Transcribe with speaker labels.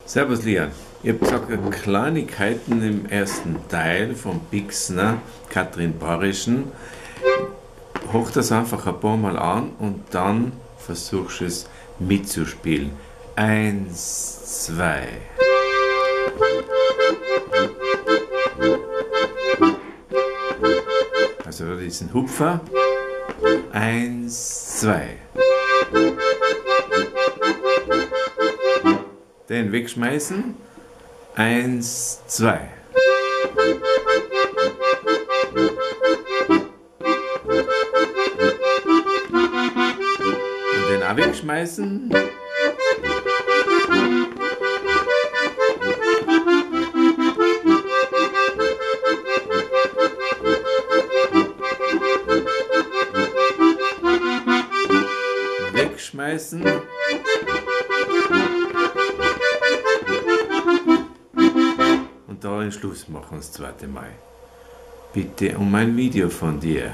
Speaker 1: Servus Lian, ich hab gesagt, Kleinigkeiten im ersten Teil von Pixner, Katrin Parischen. Hoch das einfach ein paar Mal an und dann versuchst du es mitzuspielen. 1, 2. Also diesen Hupfer. 1, 2. Den wegschmeißen. 1, 2. Und den auch wegschmeißen. Wegschmeißen. Und da den Schluss machen, das zweite Mal. Bitte um ein Video von dir.